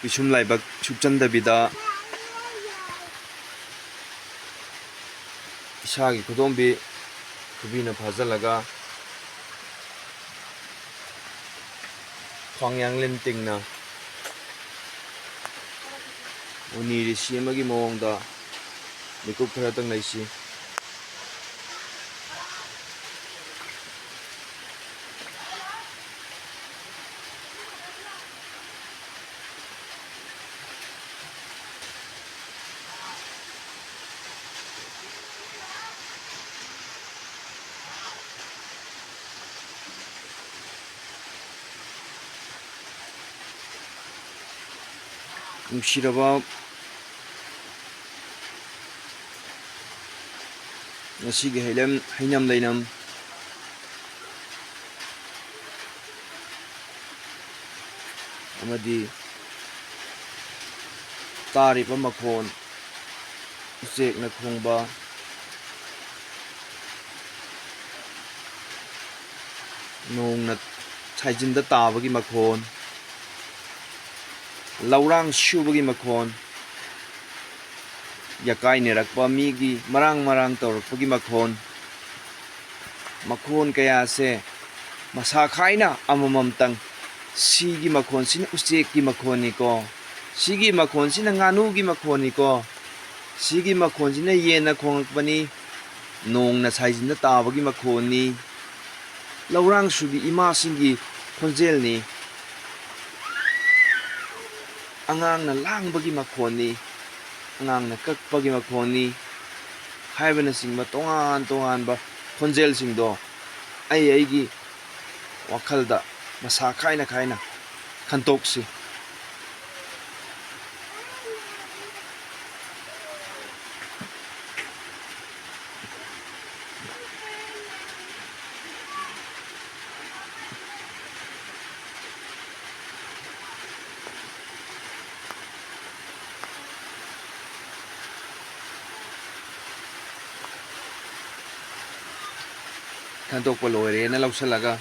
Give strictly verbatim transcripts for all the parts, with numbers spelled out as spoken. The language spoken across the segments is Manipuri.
ꯄꯤꯁꯨꯝ ꯂꯥꯏꯕꯛ ꯁꯨꯞꯆꯟꯗꯕꯤꯗ ꯏꯁꯥꯒꯤ ꯈꯨꯗꯣꯝꯕꯤ ꯈꯨꯕꯤꯅ ꯐꯥꯖꯤꯜꯂꯒ ꯈ꯭ꯋꯥꯡ ꯌꯥꯡꯂꯦꯟ ꯇꯤꯡꯅ ꯃꯨꯅꯤ ꯔꯤꯁꯤ ꯑꯃꯒꯤ ꯃꯑꯣꯡꯗ ꯃꯤꯀꯨꯞ ꯈꯔꯇꯪ ꯂꯩꯁꯤ꯫ ꯅꯨꯡꯁꯤꯔꯕ ꯉꯁꯤꯒꯤ ꯍꯩꯂꯝ-, ꯍꯩꯅꯝ ꯂꯩꯅꯝ ꯑꯃꯗꯤ ꯇꯥꯔꯤꯕ ꯃꯈꯣꯟ, ꯎꯆꯦꯛꯅ ꯈꯣꯡꯕ, ꯅꯣꯡꯅ ꯁꯥꯏꯖꯤꯟꯗ ꯇꯥꯕꯒꯤ ꯃꯈꯣꯟ, ꯂꯧꯔꯥꯡ ꯁꯨꯕꯒꯤ ꯃꯈꯣꯟ, ꯌꯥꯀꯥꯏꯅꯔꯛꯄ ꯃꯤꯒꯤ ꯃꯔꯥꯡ ꯃꯔꯥꯡ ꯇꯧꯔꯛꯄꯒꯤ ꯃꯈꯣꯟ, ꯃꯈꯣꯟ ꯀꯌꯥꯁꯦ ꯃꯁꯥ ꯈꯥꯏꯅ ꯑꯃꯃꯝꯇꯪ, ꯁꯤꯒꯤ ꯃꯈꯣꯟꯁꯤꯅ ꯎꯆꯦꯛꯀꯤ ꯃꯈꯣꯟꯅꯤꯀꯣ, ꯁꯤꯒꯤ ꯃꯈꯣꯟꯁꯤꯅ ꯉꯥꯅꯨꯒꯤ ꯃꯈꯣꯟꯅꯤꯀꯣ, ꯁꯤꯒꯤ ꯃꯈꯣꯟꯁꯤꯅ ꯌꯦꯟꯅ ꯈꯣꯡꯂꯛꯄꯅꯤ, ꯅꯣꯡꯅ ꯁꯥꯏꯖꯤꯟꯗ ꯇꯥꯕꯒꯤ ꯃꯈꯣꯟꯅꯤ, ꯂꯧꯔꯥꯡ ꯁꯨꯕꯤ ꯏꯃꯥꯁꯤꯡꯒꯤ ꯈꯣꯟꯖꯦꯜꯅꯤ, ꯑꯉꯥꯡꯅ ꯂꯥꯡꯕꯒꯤ ꯃꯈꯣꯟꯅꯤ, ꯑꯉꯥꯡꯅ ꯀꯞꯄꯒꯤ ꯃꯈꯣꯟꯅꯤ ꯍꯥꯏꯕꯅꯆꯤꯡꯕ ꯇꯣꯉꯥꯟ ꯇꯣꯉꯥꯟꯕ ꯈꯣꯟꯖꯦꯜꯁꯤꯡꯗꯣ ꯑꯩ ꯑꯩꯒꯤ ꯋꯥꯈꯜꯗ ꯃꯁꯥ ꯈꯥꯏꯅ ꯈꯥꯏꯅ ꯈꯟꯇꯣꯛꯁꯤ꯫ ꯈꯟꯗꯣꯛꯄ ꯂꯣꯏꯔꯦꯅ ꯂꯧꯁꯤꯜꯂꯒ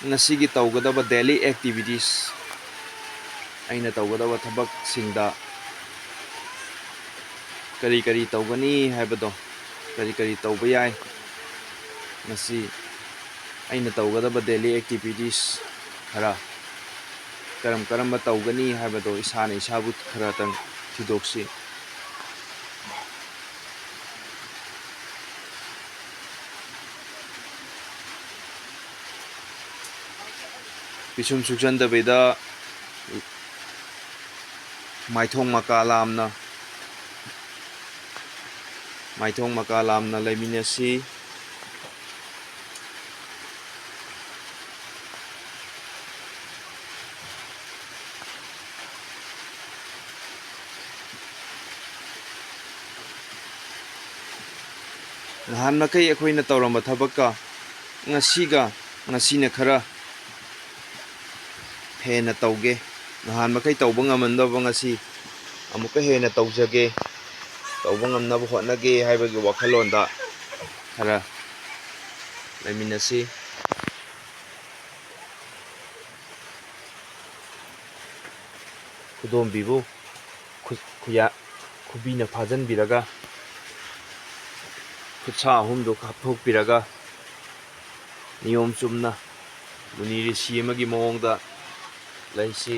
ꯉꯁꯤꯒꯤ ꯇꯧꯒꯗꯕ daily activities ꯑꯩꯅ ꯇꯧꯒꯗꯕ ꯊꯕꯛꯁꯤꯡꯗ ꯀꯔꯤ ꯀꯔꯤ ꯇꯧꯒꯅꯤ ꯍꯥꯏꯕꯗꯣ, ꯀꯔꯤ ꯀꯔꯤ ꯇꯧꯕ ꯌꯥꯏ, ꯃꯁꯤ ꯑꯩꯅ ꯇꯧꯒꯗꯕ daily activities ꯈꯔ ꯀꯔꯝ ꯀꯔꯝꯕ ꯇꯧꯒꯅꯤ ꯍꯥꯏꯕꯗꯣ ꯏꯁꯥꯅ ꯏꯁꯥꯕꯨ ꯈꯔꯇꯪ ꯊꯤꯗꯣꯛꯁꯤ꯫ ꯄꯤꯁꯨꯝ ꯁꯨꯛꯆꯟꯗꯕꯤꯗ ꯃꯥꯏꯊꯣꯡ ꯃꯀꯥ ꯂꯥꯝꯅ, ꯃꯥꯏꯊꯣꯡ ꯃꯀꯥ ꯂꯥꯝꯅ ꯂꯩꯃꯤꯟꯅꯁꯤ꯫ ꯅꯍꯥꯟ ꯃꯈꯩ ꯑꯩꯈꯣꯏꯅ ꯇꯧꯔꯝꯕ ꯊꯕꯛꯀ ꯉꯁꯤꯒ, ꯉꯁꯤꯅ ꯈꯔ ꯍꯦꯟꯅ ꯇꯧꯒꯦ꯫ ꯅꯍꯥꯟ ꯃꯈꯩ ꯇꯧꯕ ꯉꯝꯃꯝꯗꯕ ꯉꯁꯤ ꯑꯃꯨꯛꯀ ꯍꯦꯟꯅ ꯇꯧꯖꯒꯦ, ꯇꯧꯕ ꯉꯝꯅꯕ ꯍꯣꯠꯅꯒꯦ ꯍꯥꯏꯕꯒꯤ ꯋꯥꯈꯜꯂꯣꯟꯗ ꯈꯔ ꯂꯩꯃꯤꯟꯅꯁꯤ꯫ ꯈꯨꯗꯣꯝꯕꯤꯕꯨ ꯈꯨ-, ꯈꯨꯌꯥ-, ꯈꯨꯕꯤꯅ ꯐꯥꯖꯤꯟꯕꯤꯔꯒ, ꯈꯨꯠꯁꯥ ꯑꯍꯨꯝꯗꯨ ꯍꯥꯞꯊꯣꯛꯄꯤꯔꯒ, ꯅꯤꯌꯣꯝ ꯆꯨꯝꯅ ꯃꯨꯅꯤ ꯔꯤꯁꯤ ꯑꯃꯒꯤ ꯃꯑꯣꯡꯗ ꯂꯩꯁꯤ꯫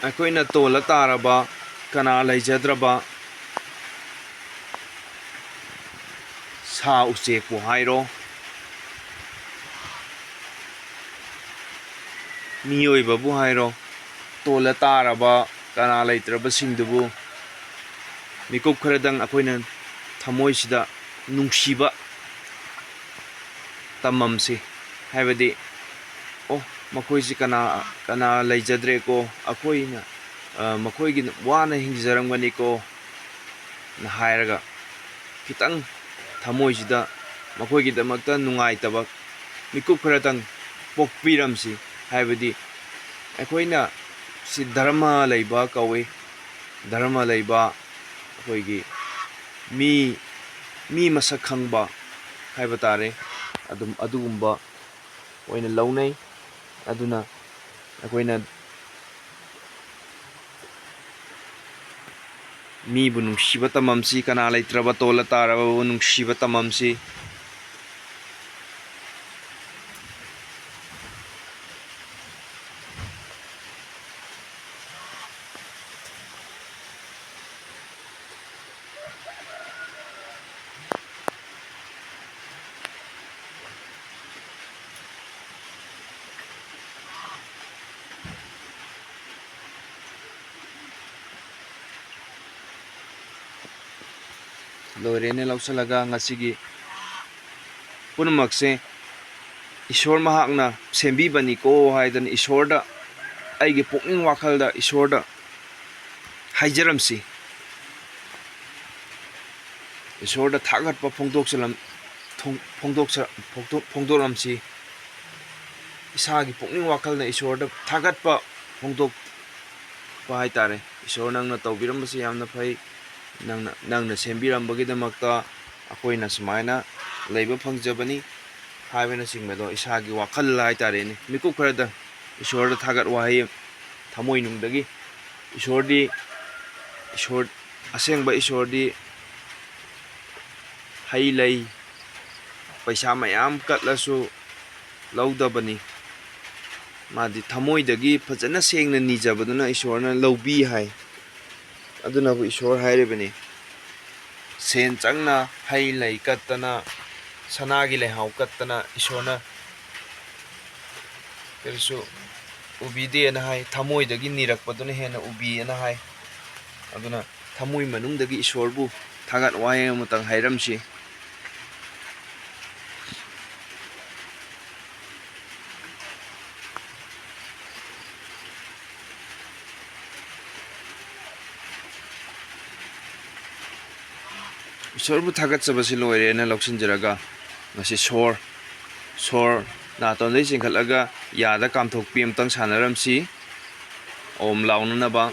ꯑꯩꯈꯣꯏꯅ ꯇꯣꯜꯂ ꯇꯥꯔꯕ, ꯀꯅꯥ ꯂꯩꯖꯗ꯭ꯔꯕ ꯁꯥ ꯎꯆꯦꯛꯄꯨ ꯍꯥꯏꯔꯣ, ꯃꯤꯑꯣꯏꯕꯕꯨ ꯍꯥꯏꯔꯣ, ꯇꯣꯜꯂ ꯇꯥꯔꯕ ꯀꯅꯥ ꯂꯩꯇ꯭ꯔꯕꯁꯤꯡꯗꯨꯕꯨ ꯃꯤꯀꯨꯞ ꯈꯔꯗꯪ ꯑꯩꯈꯣꯏꯅ ꯊꯃꯣꯏꯁꯤꯗ ꯅꯨꯡꯁꯤꯕ ꯇꯝꯃꯝꯁꯤ꯫ ꯍꯥꯏꯕꯗꯤ, "ꯑꯣ, ꯃꯈꯣꯏꯁꯤ ꯀꯅꯥ, ꯀꯅꯥ ꯂꯩꯖꯗ꯭ꯔꯦꯀꯣ, ꯑꯩꯈꯣꯏꯅ, ꯑ, ꯃꯈꯣꯏꯒꯤ ꯋꯥꯅ ꯍꯤꯡꯖꯔꯝꯒꯅꯤꯀꯣ" ꯅ ꯍꯥꯏꯔꯒ ꯈꯤꯇꯪ ꯊꯃꯣꯏꯁꯤꯗ ꯃꯈꯣꯏꯒꯤꯗꯃꯛꯇ ꯅꯨꯡꯉꯥꯏꯇꯕ ꯃꯤꯀꯨꯞ ꯈꯔꯇꯪ ꯄꯣꯛꯄꯤꯔꯝꯁꯤ꯫ ꯍꯥꯏꯕꯗꯤ ꯑꯩꯈꯣꯏꯅ ꯁꯤ ꯙꯔꯃ ꯂꯩꯕ ꯀꯧꯏ꯫ ꯙꯔꯃ ꯂꯩꯕ, ꯑꯩꯈꯣꯏꯒꯤ ꯃꯤ, ꯃꯤ ꯃꯁꯛ ꯈꯪꯕ ꯍꯥꯏꯕ ꯇꯥꯔꯦ, ꯑꯗꯨꯝ ꯑꯗꯨꯒꯨꯝꯕ ꯑꯣꯏꯅ ꯂꯧꯅꯩ꯫ ꯑꯗꯨꯅ ꯑꯩꯈꯣꯏꯅ ꯃꯤꯕꯨ ꯅꯨꯡꯁꯤꯕ ꯇꯝꯃꯝꯁꯤ, ꯀꯅꯥ ꯂꯩꯇ꯭ꯔꯕ ꯇꯣꯜꯂ ꯇꯥꯔꯕꯕꯨ ꯅꯨꯡꯁꯤꯕ ꯇꯝꯃꯝꯁꯤ꯫ ꯂꯣꯏꯔꯦꯅꯦ ꯂꯧꯁꯤꯜꯂꯒ ꯉꯁꯤꯒꯤ ꯄꯨꯝꯅꯃꯛꯁꯦ ꯏꯁꯣꯔ ꯃꯍꯥꯛꯅ ꯁꯦꯝꯕꯤꯕꯅꯤꯀꯣ ꯍꯥꯏꯗꯅ ꯏꯁꯣꯔꯗ, ꯑꯩꯒꯤ ꯄꯨꯛꯅꯤꯡ ꯋꯥꯈꯜꯗ ꯏꯁꯣꯔꯗ ꯍꯥꯏꯖꯔꯝꯁꯤ꯫ ꯏꯁꯣꯔꯗ ꯊꯥꯒꯠꯄ ꯐꯣꯡꯗꯣꯛꯆꯂꯝ-, ꯐꯣꯡ-, ꯐꯣꯡꯗꯣꯛꯆ-, ꯐꯣꯡꯗꯣꯛ-, ꯐꯣꯡꯗꯣꯛꯂꯝꯁꯤ꯫ ꯏꯁꯥꯒꯤ ꯄꯨꯛꯅꯤꯡ ꯋꯥꯈꯜꯅ ꯏꯁꯣꯔꯗ ꯊꯥꯒꯠꯄ ꯐꯣꯡꯗꯣꯛꯄ ꯍꯥꯏ ꯇꯥꯔꯦ꯫ "ꯏꯁꯣꯔ, ꯅꯪꯅ ꯇꯧꯕꯤꯔꯝꯕꯁꯤ ꯌꯥꯝꯅ ꯐꯩ꯫ ꯅꯪꯅ, ꯅꯪꯅ ꯁꯦꯝꯕꯤꯔꯝꯕꯒꯤꯗꯃꯛꯇ ꯑꯩꯈꯣꯏꯅ ꯁꯨꯃꯥꯏꯅ ꯂꯩꯕ ꯐꯪꯖꯕꯅꯤ" ꯍꯥꯏꯕꯅꯆꯤꯡꯕꯗꯣ ꯏꯁꯥꯒꯤ ꯋꯥꯈꯜ ꯍꯥꯏ ꯇꯥꯔꯦꯅꯦ, ꯃꯤꯀꯨꯞ ꯈꯔꯗ ꯏꯁꯣꯔꯗ ꯊꯥꯒꯠ ꯋꯥꯍꯩ ꯊꯃꯣꯏꯅꯨꯡꯗꯒꯤ꯫ ꯏꯁꯣꯔꯗꯤ, ꯏꯁꯣꯔ, ꯑꯁꯦꯡꯕ ꯏꯁꯣꯔꯗꯤ ꯍꯩ ꯂꯩ, ꯄꯩꯁꯥ ꯃꯌꯥꯝ ꯀꯠꯂꯁꯨ ꯂꯧꯗꯕꯅꯤ꯫ ꯃꯥꯗꯤ ꯊꯃꯣꯏꯗꯒꯤ ꯐꯖꯅ ꯁꯦꯡꯅ ꯅꯤꯖꯕꯗꯨꯅ ꯏꯁꯣꯔꯅ ꯂꯧꯕꯤ ꯍꯥꯏ꯫ ꯑꯗꯨꯅꯕꯨ ꯏꯁꯣꯔ ꯍꯥꯏꯔꯤꯕꯅꯤ꯫ ꯁꯦꯟ ꯆꯪꯅ ꯍꯩ ꯂꯩ ꯀꯠꯇꯅ, ꯁꯅꯥꯒꯤ ꯂꯩꯍꯥꯎ ꯀꯠꯇꯅ ꯏꯁꯣꯔꯅ ꯀꯔꯤꯁꯨ ꯎꯕꯤꯗꯦꯅ ꯍꯥꯏ꯫ ꯊꯃꯣꯏꯗꯒꯤ ꯅꯤꯔꯛꯄꯗꯨꯅ ꯍꯦꯟꯅ ꯎꯕꯤꯑꯅ ꯍꯥꯏ꯫ ꯑꯗꯨꯅ ꯊꯃꯣꯏ ꯃꯅꯨꯡꯗꯒꯤ ꯏꯁꯣꯔꯕꯨ ꯊꯥꯒꯠ ꯋꯥꯍꯩ ꯑꯃꯇꯪ ꯍꯥꯏꯔꯝꯁꯤ꯫ ꯏꯁꯣꯔꯕꯨ ꯊꯥꯒꯠꯆꯕꯁꯤ ꯂꯣꯏꯔꯦꯅ ꯂꯧꯁꯤꯟꯖꯔꯒ, ꯉꯁꯤ ꯁꯣꯔ, ꯁꯣꯔ ꯅꯥꯇꯣꯟꯗꯒꯤ ꯆꯤꯡꯈꯠꯂꯒ ꯌꯥꯗ ꯀꯥꯝꯊꯣꯛꯄꯤ ꯑꯃꯇꯪ ꯁꯥꯟꯅꯔꯝꯁꯤ꯫ ꯑꯣꯝ ꯂꯥꯎꯅꯅꯕ꯫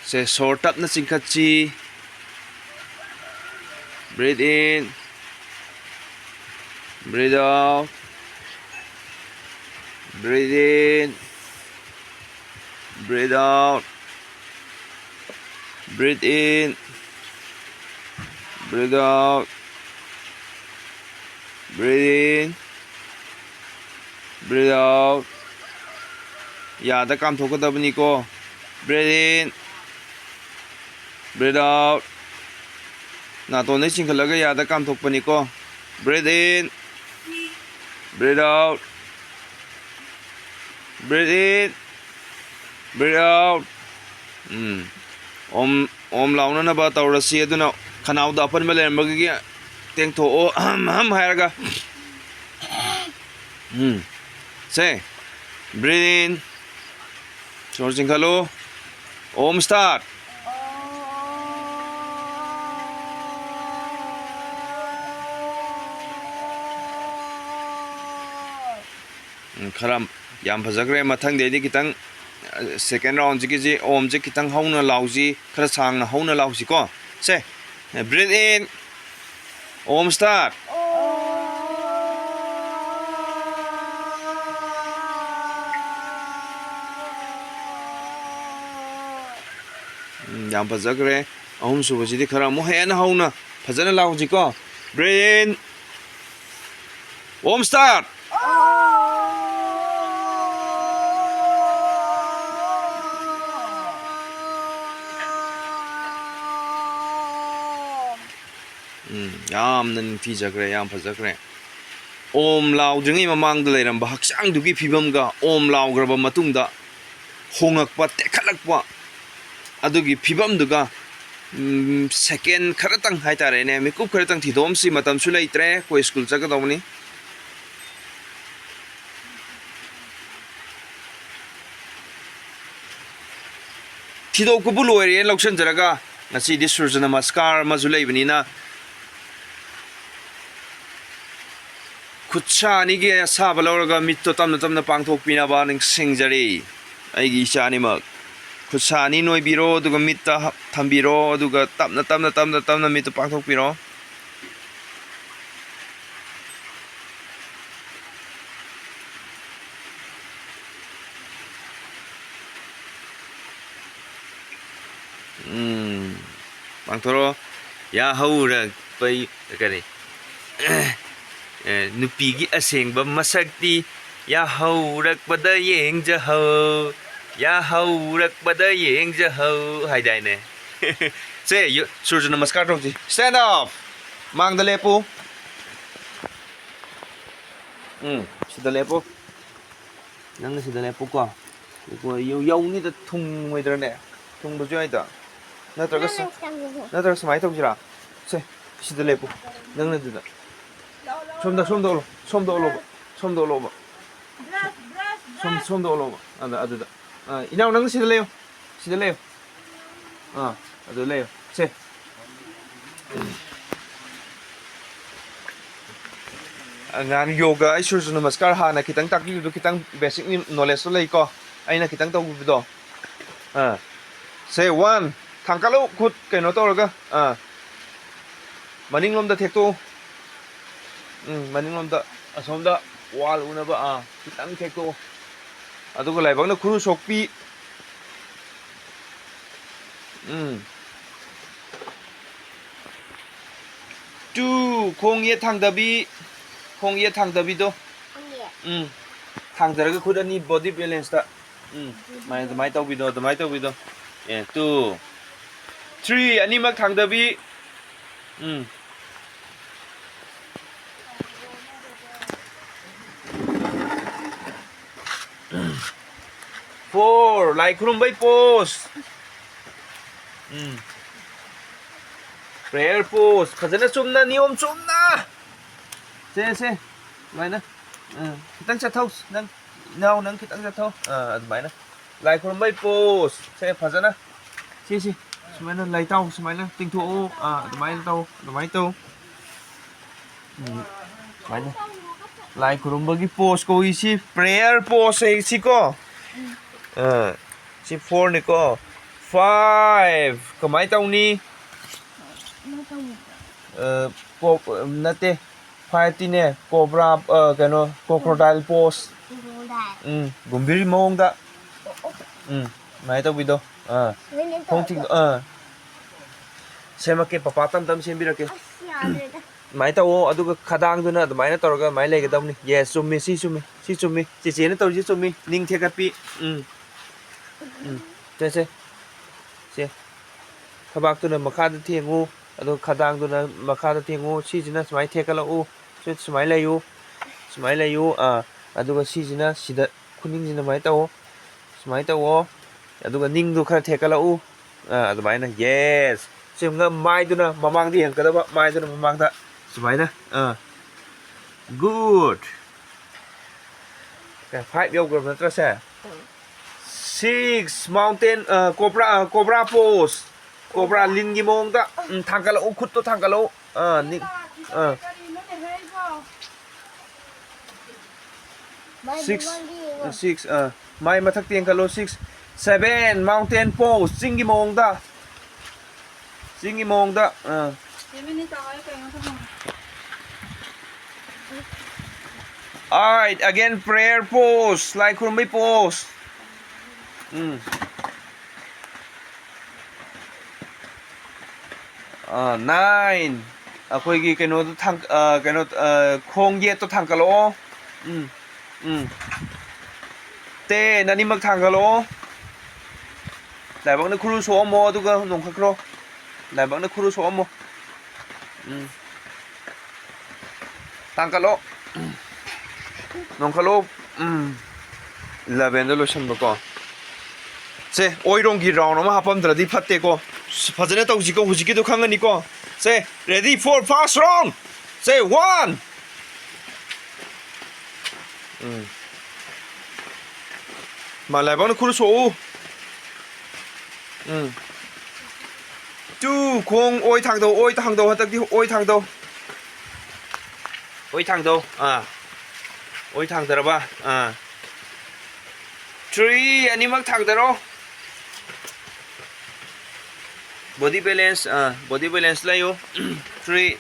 ꯁꯦ, ꯁꯣꯔ ꯇꯞꯅ ꯆꯤꯡꯈꯠꯁꯤ꯫ Breathe in, breathe out, breathe in, breathe out, breathe in, breathe out, breathe in, breathe out. ꯌꯥꯗ ꯀꯥꯝꯊꯣꯛꯀꯗꯕꯅꯤꯀꯣ꯫ Breathe in, breathe out. ꯅꯥꯇꯣꯟꯗꯒꯤ ꯆꯤꯡꯈꯠꯂꯒ ꯌꯥꯗ ꯀꯥꯝꯊꯣꯛꯄꯅꯤꯀꯣ꯫ Breathe in, breathe out, breathe in, breathe out. ꯎꯝ꯫ ꯑꯣꯝ, ꯑꯣꯝ ꯂꯥꯎꯅꯅꯕ ꯇꯧꯔꯁꯤ꯫ ꯑꯗꯨꯅ ꯈꯅꯥꯎꯗ ꯑꯄꯟꯕ ꯂꯩꯔꯝꯕꯒꯤ ꯇꯦꯡꯊꯣꯛꯑꯣ, ꯑꯍꯝ ꯑꯍꯝ ꯍꯥꯏꯔꯒ꯫ ꯎꯝ꯫ ꯁꯦ, breathe in. ꯁꯣꯔ ꯆꯤꯡꯈꯠꯂꯨ꯫ ꯑꯣꯝ start. ꯎꯝ, ꯈꯔ ꯌꯥꯝ ꯐꯖꯈ꯭ꯔꯦ꯫ ꯃꯊꯪꯗꯩꯗꯤ ꯈꯤꯇꯪ, ꯑ, second round ꯁꯤꯒꯤꯁꯤ ꯑꯣꯝꯁꯦ ꯈꯤꯇꯪ ꯍꯧꯅ ꯂꯥꯎꯁꯤ, ꯈꯔ ꯁꯥꯡꯅ ꯍꯧꯅ ꯂꯥꯎꯁꯤꯀꯣ꯫ ꯁꯦ, breathe in. Om start. ꯎꯝ, ꯌꯥꯝ ꯐꯖꯈ꯭ꯔꯦ꯫ ꯑꯍꯨꯝꯁꯨꯕꯁꯤꯗꯤ ꯈꯔ ꯑꯃꯨꯛ ꯍꯦꯟꯅ ꯍꯧꯅ ꯐꯖꯅ ꯂꯥꯎꯁꯤꯀꯣ꯫ Breathe in. Om start. ꯎꯝ, ꯌꯥꯝꯅ ꯅꯤꯡꯊꯤꯖꯈ꯭ꯔꯦ, ꯌꯥꯝ ꯐꯖꯈ꯭ꯔꯦ꯫ ꯑꯣꯝ ꯂꯥꯎꯗ꯭ꯔꯤꯉꯩ ꯃꯃꯥꯡꯗ ꯂꯩꯔꯝꯕ ꯍꯛꯆꯥꯡꯗꯨꯒꯤ ꯐꯤꯕꯝꯒ ꯑꯣꯝ ꯂꯥꯎꯈ꯭ꯔꯕ ꯃꯇꯨꯡꯗ ꯍꯣꯉꯛꯄ, ꯇꯦꯛꯈꯠꯂꯛꯄ, ꯑꯗꯨꯒꯤ ꯐꯤꯕꯝꯗꯨꯒ, ꯎꯝ, second ꯈꯔꯇꯪ ꯍꯥꯏꯇꯥꯔꯦꯅꯦ, ꯃꯤꯀꯨꯞ ꯈꯔꯇꯪ ꯊꯤꯗꯣꯛꯑꯝꯁꯤ, ꯃꯇꯝꯁꯨ ꯂꯩꯇ꯭ꯔꯦ, ꯑꯩꯈꯣꯏ ꯁ꯭ꯀꯨꯜ ꯆꯠꯀꯗꯧꯕꯅꯤ꯫ ꯊꯤꯗꯣꯛꯄꯕꯨ ꯂꯣꯏꯔꯦꯅ ꯂꯧꯁꯤꯟꯖꯔꯒ, ꯉꯁꯤꯗꯤ ꯁꯨꯔꯖ ꯅꯃꯁꯀꯥꯔ ꯑꯃꯁꯨ ꯂꯩꯕꯅꯤꯅ, ꯈꯨꯠꯁꯥ ꯑꯅꯤꯒꯤ ꯑꯁꯥꯕ ꯂꯧꯔꯒ ꯃꯤꯠꯇꯣ ꯇꯞꯅ ꯇꯞꯅ ꯄꯥꯡꯊꯣꯛꯄꯤꯅꯕ ꯅꯤꯡꯁꯤꯡꯖꯔꯤ꯫ ꯑꯩꯒꯤ ꯏꯆꯥ ꯑꯅꯤꯃꯛ, ꯈꯨꯠꯁꯥ ꯑꯅꯤ ꯅꯣꯏꯕꯤꯔꯣ, ꯑꯗꯨꯒ ꯃꯤꯠꯇ ꯍ-, ꯊꯝꯕꯤꯔꯣ, ꯑꯗꯨꯒ ꯇꯞꯅ, ꯇꯞꯅ, ꯇꯞꯅ, ꯇꯞꯅ ꯃꯤꯠꯇꯣ ꯄꯥꯡꯊꯣꯛꯄꯤꯔꯣ꯫ ꯎꯝ, ꯄꯥꯡꯊꯣꯔꯛꯑꯣ꯫ ꯌꯥꯍꯧꯔꯛꯄꯩ, ꯀꯔꯤ? ꯑꯦ, ꯅꯨꯄꯤꯒꯤ ꯑꯁꯦꯡꯕ ꯃꯁꯛꯇꯤ ꯌꯥꯍꯧꯔꯛꯄꯗ ꯌꯦꯡꯖꯍꯧ, ꯌꯥꯍꯧꯔꯛꯄꯗ ꯌꯦꯡꯖꯍꯧ ꯍꯥꯏꯗꯥꯏꯅꯦ? ꯁꯦ, ꯌꯨ-, ꯁꯨꯔꯖ ꯅꯃꯁꯀꯥꯔ ꯇꯧꯁꯤ꯫ Stand up! ꯃꯥꯡꯗ ꯂꯦꯞꯄꯨ꯫ ꯎꯝ, ꯁꯤꯗ ꯂꯦꯞꯄꯨ꯫ ꯅꯪꯅ ꯁꯤꯗ ꯂꯦꯞꯄꯨꯀꯣ꯫ ꯌꯧ-, ꯌꯧꯅꯤꯗ, ꯊꯨꯡꯉꯣꯏꯗ꯭ꯔꯅꯦ? ꯊꯨꯡꯕꯁꯨ ꯌꯥꯏꯗ꯫ ꯅꯠꯇ꯭ꯔꯒ ꯁ-, ꯅꯪꯅ ꯈꯤꯇꯪ ꯂꯦꯞꯄꯣ꯫ ꯅꯠꯇ꯭ꯔꯒ ꯁꯨꯃꯥꯏꯅ ꯇꯧꯁꯤꯔꯥ? ꯁꯦ, ꯁꯤꯗ ꯂꯦꯞꯄꯨ꯫ ꯅꯪꯅ ꯑꯗꯨꯗ꯫ ꯁꯣꯝꯗ, ꯁꯣꯝꯗ ꯑꯣꯜꯂꯣ, ꯁꯣꯝꯗ ꯑꯣꯜꯂꯣꯕ, ꯁꯣꯝꯗ ꯑꯣꯜꯂꯣꯕ꯫ ꯁꯣꯝ-, ꯁꯣꯝꯗ ꯑꯣꯜꯂꯣꯕ꯫ ꯑꯗ, ꯑꯗꯨꯗ꯫ ꯑ, ꯏꯅꯥꯎ, ꯅꯪ ꯁꯤꯗ ꯂꯩꯌꯣ꯫ ꯁꯤꯗ ꯂꯩꯌꯣ꯫ ꯑꯥ, ꯑꯗꯨ ꯂꯩꯌꯣ꯫ ꯁꯦ꯫ ꯑꯉꯥꯡ ꯌꯣꯒ, ꯑꯩ ꯁꯨꯔꯖ ꯅꯃꯁꯀꯥꯔ ꯍꯥꯟꯅ ꯈꯤꯇꯪ ꯇꯥꯛꯄꯤꯕꯗꯣ, ꯈꯤꯇꯪ basic knowledge ꯇꯣ ꯂꯩꯀꯣ꯫ ꯑꯩꯅ ꯈꯤꯇꯪ ꯇꯧꯕꯤꯕꯗꯣ꯫ ꯑꯥ꯫ ꯁꯦ, one꯫ ꯊꯥꯡꯀꯠꯂꯨ ꯈꯨꯠ ꯀꯩꯅꯣ ꯇꯧꯔꯒ꯫ ꯑꯥ꯫ ꯃꯅꯤꯡꯂꯣꯝꯗ ꯊꯦꯛꯇꯣꯛꯎ꯫ ꯎꯝ, ꯃꯅꯤꯡꯂꯣꯝꯗ, ꯑꯁꯣꯝꯗ wall ꯎꯅꯕ, ꯑꯥ, ꯈꯤꯇꯪ ꯊꯦꯛꯇꯣꯛꯎ꯫ ꯑꯗꯨꯒ ꯂꯥꯏꯕꯛꯅ ꯈꯨꯔꯨ ꯁꯣꯛꯄꯤ꯫ ꯎꯝ꯫ Two, ꯈꯣꯡ ꯌꯦꯠ ꯊꯥꯡꯗꯕꯤ꯫ ꯈꯣꯡ ꯌꯦꯠ ꯊꯥꯡꯗꯕꯤꯗꯣ꯫ ꯈꯣꯡ ꯌꯦꯠ꯫ ꯎꯝ꯫ ꯊꯥꯡꯗꯔꯒ ꯈꯨꯠ ꯑꯅꯤ body balance ꯇ꯫ ꯎꯝ꯫ ꯑꯗꯨꯃꯥꯏꯅ, ꯑꯗꯨꯃꯥꯏꯅ ꯇꯧꯕꯤꯗꯣ, ꯑꯗꯨꯃꯥꯏꯅ ꯇꯧꯕꯤꯗꯣ꯫ ꯑꯦ, two꯫ Three, ꯑꯅꯤꯃꯛ ꯊꯥꯡꯗꯕꯤ꯫ ꯎꯝ꯫ Four, ꯂꯥꯏ ꯈꯨꯔꯨꯝꯕꯩ pose꯫ ꯎꯝ꯫ Prayer pose꯫ ꯐꯖꯅ ꯆꯨꯝꯅ, ꯅꯤꯌꯣꯝ ꯆꯨꯝꯅ꯫ ꯁꯦ, ꯁꯦ꯫ ꯑꯗꯨꯃꯥꯏꯅ꯫ ꯎꯝ꯫ ꯈꯤꯇꯪ ꯆꯠꯊꯧ꯫ ꯅꯪ, ꯏꯅꯥꯎ, ꯅꯪ ꯈꯤꯇꯪ ꯆꯠꯊꯧ꯫ ꯑꯥ, ꯑꯗꯨꯃꯥꯏꯅ꯫ ꯂꯥꯏ ꯈꯨꯔꯨꯝꯕꯩ pose꯫ ꯁꯦ, ꯐꯖꯅ꯫ ꯁꯤ, ꯁꯤ꯫ ꯁꯨꯃꯥꯏꯅ ꯂꯥꯏ ꯇꯥꯎ, ꯁꯨꯃꯥꯏꯅ ꯇꯤꯡꯊꯣꯛꯑꯣ꯫ ꯑꯥ, ꯑꯗꯨꯃꯥꯏꯅ ꯇꯧ, ꯑꯗꯨꯃꯥꯏꯅ ꯇꯧ꯫ ꯎꯝ, ꯁꯨꯃꯥꯏꯅ꯫ ꯂꯥꯏ ꯈꯨꯔꯨꯝꯕꯒꯤ pose ꯀꯧꯏ ꯁꯤ, prayer pose ꯍꯥꯏ ꯁꯤꯀꯣ꯫ ꯑꯥ, ꯁꯤ four ꯅꯤꯀꯣ꯫ Five ꯀꯃꯥꯏꯅ ꯇꯧꯅꯤ? ꯑꯥ, ꯀꯣ-, ꯅꯠꯇꯦ꯫ Five ꯇꯤꯅꯦ, cobra, ꯑꯥ, ꯀꯩꯅꯣ, crocodile pose꯫ ꯎꯝ, ꯒꯨꯝꯚꯤꯔ ꯃꯑꯣꯡꯗ꯫ ꯎꯝ, ꯑꯗꯨꯃꯥꯏꯅ ꯇꯧꯕꯤꯗꯣ꯫ ꯑꯥ, ꯈꯣꯡ ꯊꯤꯡꯗꯣ-, ꯑꯥ꯫ ꯁꯦꯝꯃꯛꯀꯦ, ꯄꯄꯥ ꯇꯞ ꯇꯞ ꯁꯦꯝꯕꯤꯔꯛꯀꯦ꯫ ꯑꯗꯨꯃꯥꯏꯅ ꯇꯧꯋꯣ, ꯑꯗꯨꯒ ꯈꯗꯥꯡꯗꯨꯅ ꯑꯗꯨꯃꯥꯏꯅ ꯇꯧꯔꯒ ꯑꯗꯨꯃꯥꯏꯅ ꯂꯩꯒꯗꯕꯅꯤ꯫ Yes, ꯆꯨꯝꯃꯤ, ꯁꯤ ꯆꯨꯝꯃꯤ, ꯁꯤ ꯆꯨꯝꯃꯤ꯫ ꯆꯦꯆꯦꯅ ꯇꯧꯔꯤꯁꯦ ꯆꯨꯝꯃꯤ, ꯅꯤꯡ ꯊꯦꯛꯀꯠꯄꯤ꯫ ꯎꯝ, ꯎꯝ, ꯁꯦ, ꯁꯦ, ꯁꯦ꯫ ꯊꯕꯥꯛꯇꯨꯅ ꯃꯈꯥꯗ ꯊꯦꯡꯉꯨ, ꯑꯗꯨꯒ ꯈꯗꯥꯡꯗꯨꯅ ꯃꯈꯥꯗ ꯊꯦꯡꯉꯨ꯫ ꯁꯤꯁꯤꯅ ꯁꯨꯃꯥꯏꯅ ꯊꯦꯛꯀꯠꯂꯛꯎ, ꯁꯤ ꯁꯨꯃꯥꯏꯅ ꯂꯩꯌꯨ, ꯁꯨꯃꯥꯏꯅ ꯂꯩꯌꯨ꯫ ꯑꯥ, ꯑꯗꯨꯒ ꯁꯤꯁꯤꯅ ꯁꯤꯗ ꯈꯨꯅꯤꯡꯁꯤꯅ ꯁꯨꯃꯥꯏꯅ ꯇꯧꯑꯣ, ꯁꯨꯃꯥꯏꯅ ꯇꯧꯑꯣ꯫ ꯑꯗꯨꯒ ꯅꯤꯡꯗꯨ ꯈꯔ ꯊꯦꯛꯀꯠꯂꯛꯎ꯫ ꯑꯥ, ꯑꯗꯨꯃꯥꯏꯅ, yes꯫ ꯁꯤ ꯑꯃꯨꯛꯅ ꯃꯥꯏꯗꯨꯅ ꯃꯃꯥꯡꯗ ꯌꯦꯡꯉꯛꯀꯗꯕ, ꯃꯥꯏꯗꯨꯅ ꯃꯃꯥꯡꯗ꯫ ꯁꯨꯃꯥꯏꯅ꯫ ꯑꯥ, good꯫ Five ꯌꯧꯈ꯭ꯔꯕ ꯅꯠꯇ꯭ꯔ ꯁꯦ? Six, mountain, ꯑ, cobra, ꯑ, cobra pose꯫ Cobra ꯂꯤꯟꯒꯤ ꯃꯑꯣꯡꯗ꯫ ꯎꯝ, ꯊꯥꯡꯒꯠꯂꯛꯎ, ꯈꯨꯠꯇꯣ ꯊꯥꯡꯒꯠꯂꯛꯎ꯫ ꯑ, ꯅꯤ-, ꯑ꯫ Six, ꯑ, six, ꯑ, ꯃꯥꯏ ꯃꯊꯛꯇ ꯌꯦꯡꯈꯠꯂꯣ, six꯫ Seven, mountain pose, ꯆꯤꯡꯒꯤ ꯃꯑꯣꯡꯗ꯫ ꯆꯤꯡꯒꯤ ꯃꯑꯣꯡꯗ, ꯑ꯫ Eight, again prayer pose, ꯂꯥꯏ ꯈꯨꯔꯨꯝꯕꯩ pose꯫ ꯎꯝ꯫ ꯑ, nine, ꯑꯩꯈꯣꯏꯒꯤ ꯀꯩꯅꯣꯗꯣ ꯊꯥꯡ-, ꯑ, ꯀꯩꯅꯣ, ꯑ, ꯈꯣꯡ ꯌꯦꯠꯇꯣ ꯊꯥꯡꯒꯠꯂꯛꯑꯣ꯫ ꯎꯝ, ꯎꯝ꯫ Ten, ꯑꯅꯤꯃꯛ ꯊꯥꯡꯒꯠꯂꯛꯑꯣ꯫ ꯂꯥꯏꯕꯛꯅ ꯈꯨꯔꯨ ꯁꯣꯛꯑꯝꯃꯣ, ꯑꯗꯨꯒ ꯅꯣꯡꯈꯠꯈ꯭ꯔꯣ꯫ ꯂꯥꯏꯕꯛꯅ ꯈꯨꯔꯨ ꯁꯣꯛꯑꯝꯃꯣ꯫ ꯎꯝ꯫ ꯇꯥꯡꯀꯠꯂꯣ꯫ ꯅꯣꯡꯈꯠꯂꯣ꯫ ꯎꯝ꯫ Elevenꯗ ꯂꯣꯏꯁꯟꯕꯀꯣ꯫ ꯁꯦ, ꯑꯣꯏꯔꯣꯝꯒꯤ round ꯑꯃ ꯍꯥꯞꯄꯝꯗ꯭ꯔꯗꯤ ꯐꯠꯇꯦꯀꯣ꯫ ꯐꯖꯅ ꯇꯧꯁꯤꯀꯣ, ꯍꯧꯖꯤꯛꯀꯤꯗꯣ ꯈꯪꯉꯅꯤꯀꯣ꯫ ꯁꯦ, ready for first round꯫ Say, one꯫ ꯎꯝ꯫ ꯃꯥ ꯂꯥꯏꯕꯛꯅ ꯈꯨꯔꯨ ꯁꯣꯛꯎ꯫ ꯎꯝ꯫ Two, ꯈꯣꯡ ꯑꯣꯏ ꯊꯥꯡꯗꯧ, ꯑꯣꯏ ꯊꯥꯡꯗꯧ, ꯍꯟꯗꯛꯇꯤ ꯑꯣꯏ ꯊꯥꯡꯗꯧ꯫ ꯑꯣꯏ ꯊꯥꯡꯗꯧ, ꯑꯥ꯫ ꯑꯣꯏ ꯊꯥꯡꯗꯔꯕ, ꯑꯥ꯫ Three, ꯑꯅꯤꯃꯛ ꯊꯥꯡꯗꯔꯣ꯫ Body balance, ꯑꯥ, body balance ꯂꯩꯌꯨ꯫ Three,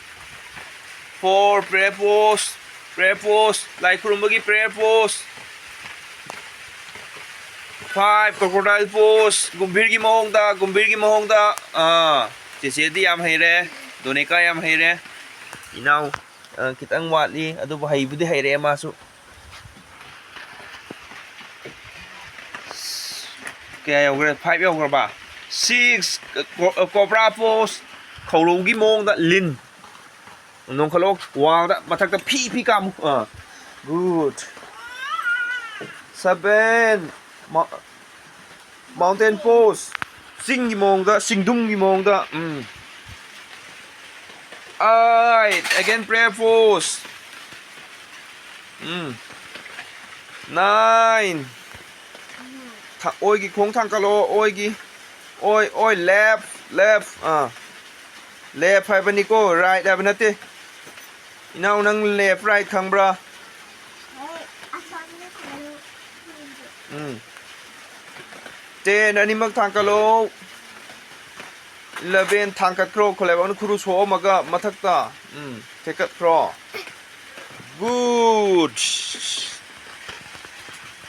four, prayer pose, prayer pose, ꯂꯥꯏ ꯈꯨꯔꯨꯝꯕꯒꯤ prayer pose꯫ Five, crocodile pose, ꯒꯨꯝꯚꯤꯔꯒꯤ ꯃꯑꯣꯡꯗ, ꯒꯨꯝꯚꯤꯔꯒꯤ ꯃꯑꯣꯡꯗ꯫ ꯑꯥ, ꯆꯦꯆꯦꯗꯤ ꯌꯥꯝ ꯍꯩꯔꯦ, ꯗꯣꯅꯤꯀꯥ ꯌꯥꯝ ꯍꯩꯔꯦ꯫ ꯏꯅꯥꯎ, ꯑ, ꯈꯤꯇꯪ ꯋꯥꯠꯂꯤ, ꯑꯗꯨꯕꯨ ꯍꯩꯕꯨꯗꯤ ꯍꯩꯔꯛꯑꯦ ꯃꯥꯁꯨ꯫ ꯀꯌꯥ ꯌꯧꯈ꯭ꯔꯦ? Five ꯌꯧꯈ꯭ꯔꯕ? Six, ꯀꯣ-, cobra pose, ꯈꯧꯔꯧꯒꯤ ꯃꯑꯣꯡꯗ ꯂꯤꯟ꯫ ꯅꯣꯡꯈꯠꯂꯣ, ꯋꯥꯡꯗ, ꯃꯊꯛꯇ ꯐꯤ ꯐꯤ ꯀꯥꯃꯨ꯫ ꯑꯥ, good꯫ Seven, ꯃ-, mountain pose, ꯆꯤꯡꯒꯤ ꯃꯑꯣꯡꯗ, ꯆꯤꯡꯗꯨꯝꯒꯤ ꯃꯑꯣꯡꯗ꯫ ꯎꯝ꯫ Eight, again prayer pose꯫ ꯎꯝ꯫ Nine, ꯊ-, ꯑꯣꯏꯒꯤ ꯈꯣꯡ ꯊꯥꯡꯀꯠꯂꯣ, ꯑꯣꯏꯒꯤ꯫ ꯑꯣꯏ, ꯑꯣꯏ, left, left, ꯑꯥ꯫ Left ꯍꯥꯏꯕꯅꯤꯀꯣ, right ꯍꯥꯏꯕ ꯅꯠꯇꯦ꯫ ꯏꯅꯥꯎ, ꯅꯪ left, right ꯈꯪꯕ꯭ꯔꯥ? ꯎꯝ꯫ Ten, ꯑꯅꯤꯃꯛ ꯊꯥꯡꯀꯠꯂꯣ꯫ Eleven, ꯊꯥꯡꯀꯠꯈ꯭ꯔꯣ, ꯈꯣꯂꯥꯏꯕꯛꯅ ꯈꯨꯔꯨ ꯁꯣꯛꯑꯝꯃꯒ ꯃꯊꯛꯇ꯫ ꯎꯝ, ꯊꯦꯛꯀꯠꯈ꯭ꯔꯣ꯫ Good꯫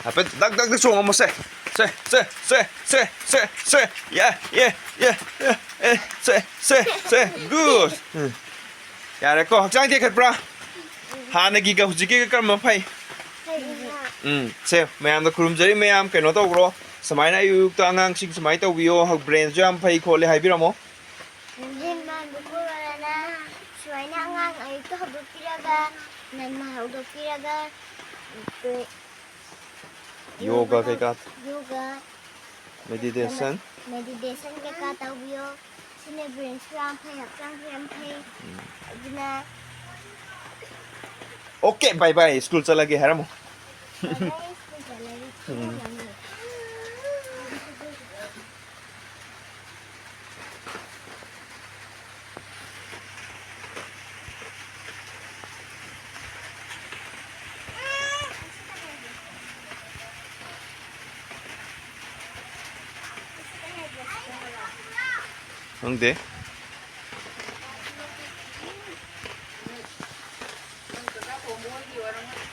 ꯍꯥꯏꯐꯦꯠ ꯗꯛ ꯗꯛ ꯗꯛ ꯆꯣꯡꯉꯝꯃꯣ꯫ ꯁꯦ, ꯁꯦ, ꯁꯦ꯫ ꯌꯦ, ꯌꯦ, ꯌꯦ, ꯌꯦ, ꯌꯦ꯫ ꯁꯦ, ꯁꯦ, ꯁꯦ꯫ Good꯫ ꯎꯝ꯫ ꯌꯥꯔꯦꯀꯣ? ꯍꯛꯆꯥꯡ ꯇꯦꯛꯈꯠꯄ꯭ꯔꯥ? ꯍꯥꯟꯅꯒꯤꯒ ꯍꯧꯖꯤꯛꯀꯤꯒ ꯀꯔꯝꯕ ꯐꯩ? ꯎꯝ, ꯁꯦ, ꯃꯌꯥꯝꯗ ꯈꯨꯔꯨꯝꯖꯔꯤ ꯃꯌꯥꯝ, ꯀꯩꯅꯣ ꯇꯧꯈ꯭ꯔꯣ꯫ ꯁꯨꯃꯥꯏꯅ ꯑꯌꯨꯛ ꯑꯌꯨꯛꯇ ꯑꯉꯥꯡꯁꯤꯡ ꯁꯨꯃꯥꯏꯅ ꯇꯧꯕꯤꯌꯣ, ꯍ-, brainꯁꯨ ꯌꯥꯝ ꯐꯩ ꯈꯣꯠꯂꯦ ꯍꯥꯏꯕꯤꯔꯝꯃꯣ꯫ ꯂꯝꯖꯦꯟ ꯃꯥꯟꯕ ꯈꯣꯠꯂꯣꯅ ꯁꯨꯃꯥꯏꯅ ꯑꯉꯥꯡ ꯑꯌꯨꯛꯇ ꯍꯧꯗꯣꯛꯄꯤꯔꯒ, ꯉꯟꯅ ꯍꯧꯗꯣꯛꯄꯤꯔꯒ, ꯌꯣꯒ ꯀꯩꯀꯥ꯫ ꯌꯣꯒ꯫ Meditation꯫ Meditation ꯀꯩꯀꯥ ꯇꯧꯕꯤꯌꯣ꯫ ꯁꯤꯅ brainꯁꯨ ꯌꯥꯝ ꯐꯩ, ꯍꯛꯆꯥꯡꯁꯨ ꯌꯥꯝ ꯐꯩ꯫ ꯎꯝ꯫ ꯑꯗꯨꯅ Okay, bye bye, school ꯆꯠꯂꯒꯦ ꯍꯥꯏꯔꯝꯃꯣ꯫ Bye bye, school ꯆꯠꯂꯒꯦ꯫ ꯎꯝ꯫ ꯈꯪꯗꯦ꯫